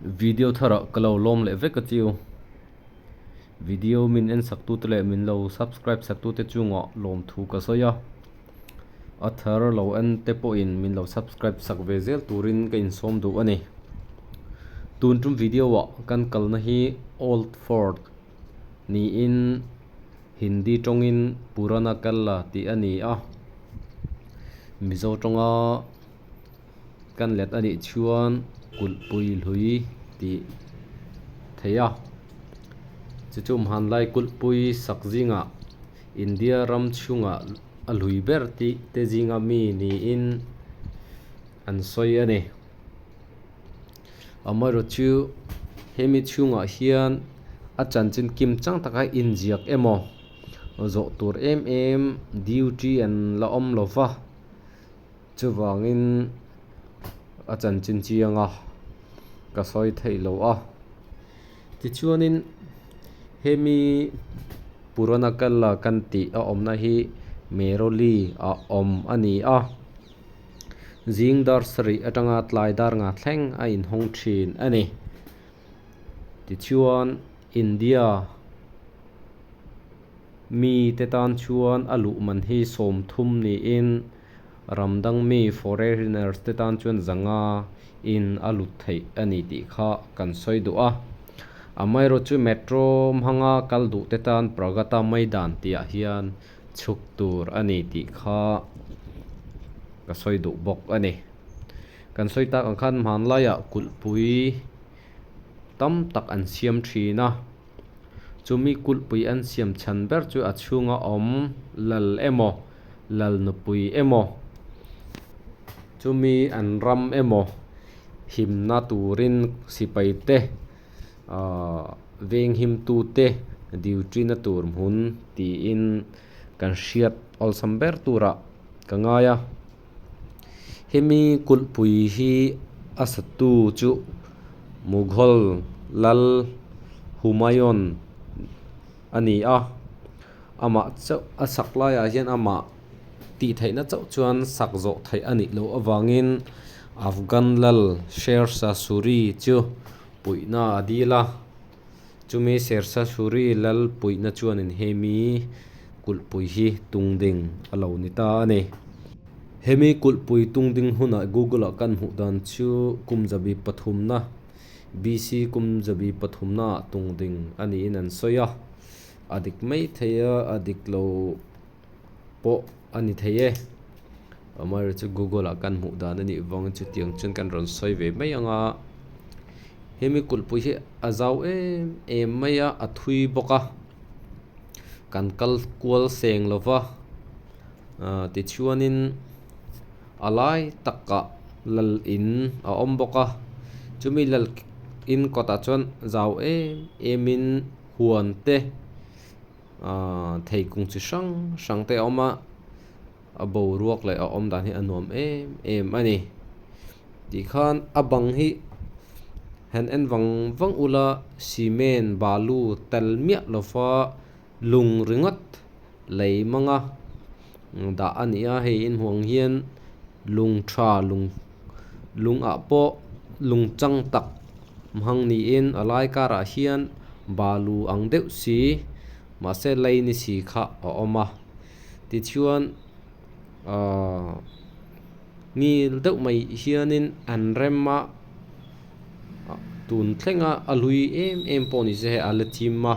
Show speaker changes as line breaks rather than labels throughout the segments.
Video tharah ka lo lawm leh vek a chiu. Video min en sak tute leh min lo subscribe sak tute chungah lawmthu ka sawi a. A thar lo en te pawhin min lo subscribe sak ve zel turin ka insawm duh a ni. Tun tum video ah kan kalna hi Old Fort niin Hindi tawngin Purana Kalla tih a ni a. Mizo tawnga Kan let a nih chuan kulhpui hlui tih theih a, chu chu hmanlai kulhpui sak zingah India ram chhungah a hlui ber tih te zinga mi niin an sawi a ni. Amaherawhchu chu hemi chhungah hian a chanchin kim chang taka inziak emaw zawh tur em em duty an la awm lo va. Chuvangin a chanchin chiang a, ka sawi theih lo a. Tichuanin hemi Purana Kalla kan tih a awmna hi Meroli a awm a ni a. Zing dar sarih atanga tlai dar nga thleng a inhawng thin a ni. Tichuan India. Mite tan chuan a luh man hi 30 niin ram dang mi foreigners te tan chuan 500 in a lut theih a ni tih kha kan sawi duh a. Amaherawhchu chu metro hmanga kal duh te tan Pragata Maidan tihah hian chhuk tur a ni tih kha ka sawi duh bawk a ni. Kan sawi tak ang khan hmanlaiah kulhpui tam tak an siam thin a. Chumi kulhpui an siam chhan ber chu a chhunga awm lal emaw, lal nupui emaw, chumi an ram emaw himna turin sipai te ahh venghimtute duty na tur hmun tiin kan hriat awlsam ber turah ka ngai a. Hemi kulhpui hi a satu chu Mughal lal Humayun a ni a, amah chauh a sak laiah hian amah tih theihna chauh chuan sak zawh theih a nih loh avangin Afghan lal Sher Shah Suri chu puihna a dil a. Chumi Sher Shah Suri lal puihna chuanin hemi kulhpui hi tungding a lo ni ta a ni. Hemi kulhpui tungding hunah Google ah kan hmuh dan chu kum zabi pathumna BC kum zabi pathumna ah tungding a niin an sawi a, a dik mai thei a, a dik lo pawh a ni thei e. Amaherawhchu chu Google ah kan hmuh dan a nih vangin chutiang chuan kan rawn sawi ve mai ang a, hemi kulhpui hi a zau em em mai a, a thui bawk a, kan kal kual seng lo va, ah tichuanin a lai takah lal in a awm bawk a, chumi lal in kawtah chuan zau em em in huan te. Ahh theikung chi hrang hrang te a awm a a boruak leh a awm dan hi a nuam em em a ni tikhan a bang hi han en vang vang ula cement balu tel miah lova lung ringawt lei mang a dah a ni a hei in hmuh ang hian lung tha lung lung ah pawh lung chang tak hmang niin a lai karah hian balu ang deuh si mahse lei ni si kha a awm a tichuan ahh ngil deuh mai hianin an rem a tun thlenga a hlui em em pawh ni se hei a la chim a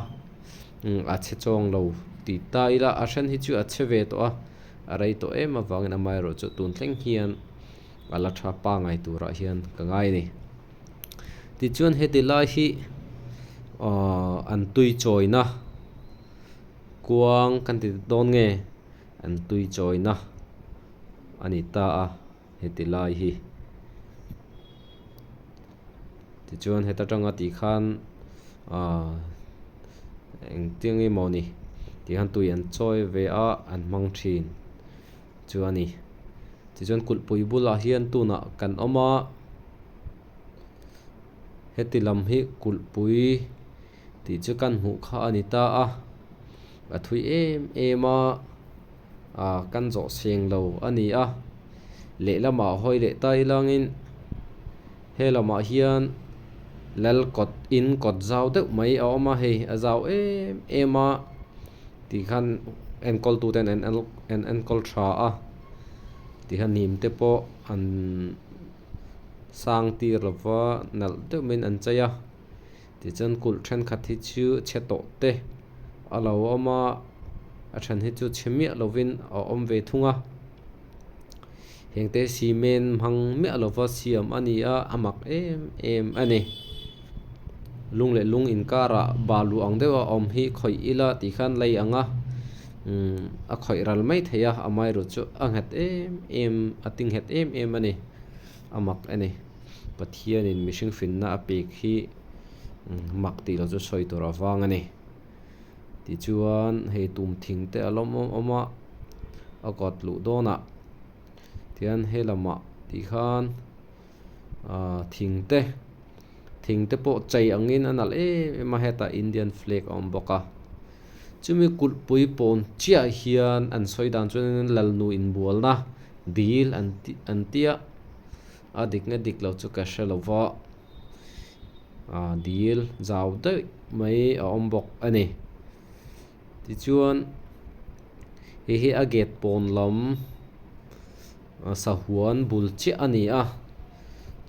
a chhe chawng lo tih ta ila a then hi chu a chhe ve tawh a a rei tawh em avangin amaherawhchu tun thleng hian a la tha pangai turah hian ka ngai a ni. Tichuan heti lai hi ahh an tui chawina kuang kan ti dawn nge an tui chawina a ni ta a heti lai hi. Tichuan heta tanga tih khan ahh engtin nge mawni tih khan tui an chawi ve a an hmang thin chu a ni. Tichuan kulhpui bulah hian tunah kan awm a heti lam hi kulhpui tih chu kan hmuh kha a ni ta a a thui em em a ah kan zawh seng lo a ni a lehlamah hawi leh ta ilangin he lamah hian. Lal kawt in kawt zau deuh mai a awm a hei a zau em em a ti khan enkawl tu ten an enkawl tha a ti khan hnim te pawh an sang tir lova nalh deuh maiin an chei a tichuan kulh thenkhat hi chu chhe tawh te a lo awm a a then hi chu chhe miah lovin a awm ve thung a hengte cement hmang miah lova siam a ni a a mak em em a ni lung leh lung inkarah balu ang deuh a awm hi khawih ila tih khan lei ang a umm a khawih ral mai thei a amaherawhchu chu a nghet em em a tinghet em em a ni a mak a ni Pathianin mihring finna a pek hi mak tih loh chu sawi tur avang a ni. Tichuan hei tum thing te a lawm awm awm a, a kawt luh dawnah tihian he lamah tih khan ahh thing te thing te pawh chei angin a nalh em em a hetah Indian flag a awm bawk a. Chumi kulhpui pawn chiah hian an sawi dan chuan lalnu inbualna dil an tih an tia a dik nge dik lo chu ka hre lo va. ah dil zau daih mai a awm bawk a ni tichuan hei hi a gate pawn lam sahuan bul chiah a ni a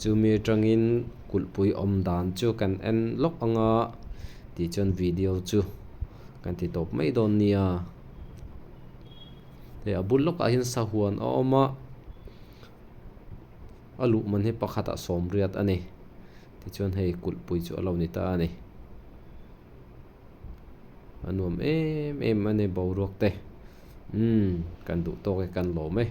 chumi atangin kulhpui awm dan chu kan en lawk ang a tichuan video chu kan ti tawp mai dawn nia hei a bul lawkah hian sahuan a awm a. A luh man hi pakhatah sawmriat a ni. Tichuan hei kulhpui chu a lo ni ta a ni. A nuam em em a ni boruak te. Umm kan duh tawk e kan lawm e.